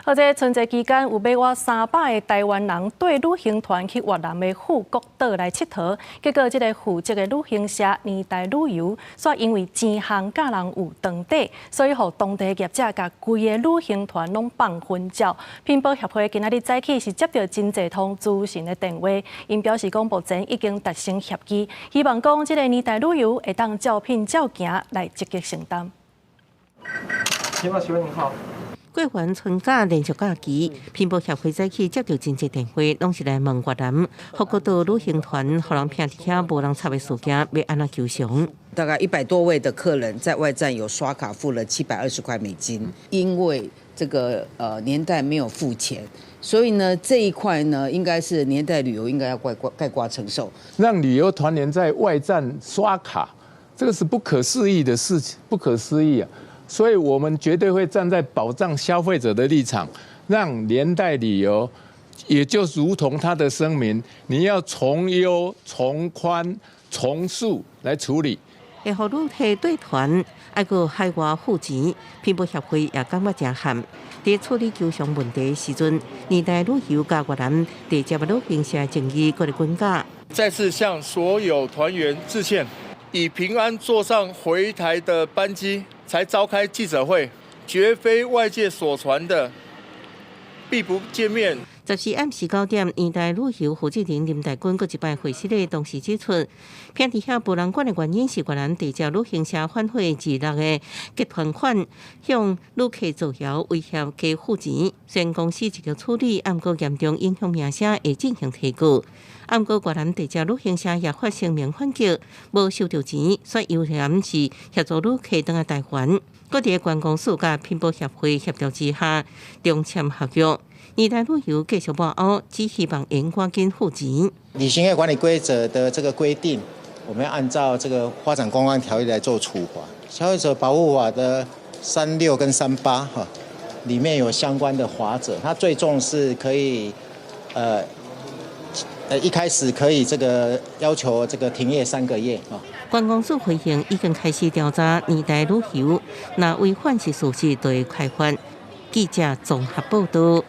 而這春節期間有欲倚300个台灣人綴旅行團去越南的富國島來𨑨迌，結果這个負責的旅行社年代旅遊，煞因為錢項佮人有長短，所以予當地業者共規个旅行團攏放薰鳥。品保協會今仔日早起是接著真濟通諮詢的電話，𪜶表示講目前已經達成協議，希望講這个年代旅遊會當照品照行來積極承擔。品保協會您好。過完春假連續假期，品保協會早起接著真濟電話，攏是來問越南富國島旅行團，予人騙佇遐無人插的事件，欲按怎求償？大概100多位的客人在外站有刷卡付了720塊美金，因為這個年代沒有付錢，所以呢這一塊呢應該是年代旅遊應該要概括承受。讓旅遊團員在外站刷卡，這個是不可思議的事情，不可思議啊！所以我們絕對會站在保障消費者的立場，讓年代旅遊，也就如同他的聲明，你要從優、從寬、從速來處理。會予旅客綴團，猶閣海外付錢，品保協會也感覺誠憾。佇處理求償問題時陣，年代旅遊佮越南地接旅行社爭議閣咧滾價。再次向所有團員致歉，以平安坐上回台的班機，才召開記者會，絕非外界所傳的避不見面。14暗時9點，年代旅遊負責人林大軍閣一擺會失禮，當時指出，騙佇遐無人管的原因是越南地接旅行社反悔自六个結團款向旅客造謠威脅加付錢，雖然公司積極處理，毋過嚴重影響名聲，會進行提告。毋過越南地接旅行社也發聲明反擊，無收著錢，煞優先是協助旅客轉來台灣。閣佇觀光署佮品保協會協調之下，重簽合約。年代旅遊繼續跋烏，只希望會趕緊付錢。旅行業管理規則的這個規定，我們要按照這個發展觀光條例來做處罰。消費者保護法的36跟38哈，裡面有相關的罰則，它最重是可以，一開始可以這個要求這個停業3個月啊。觀光署回應已經開始調查年代旅遊，若違反是事實，就會開罰。記者綜合報道。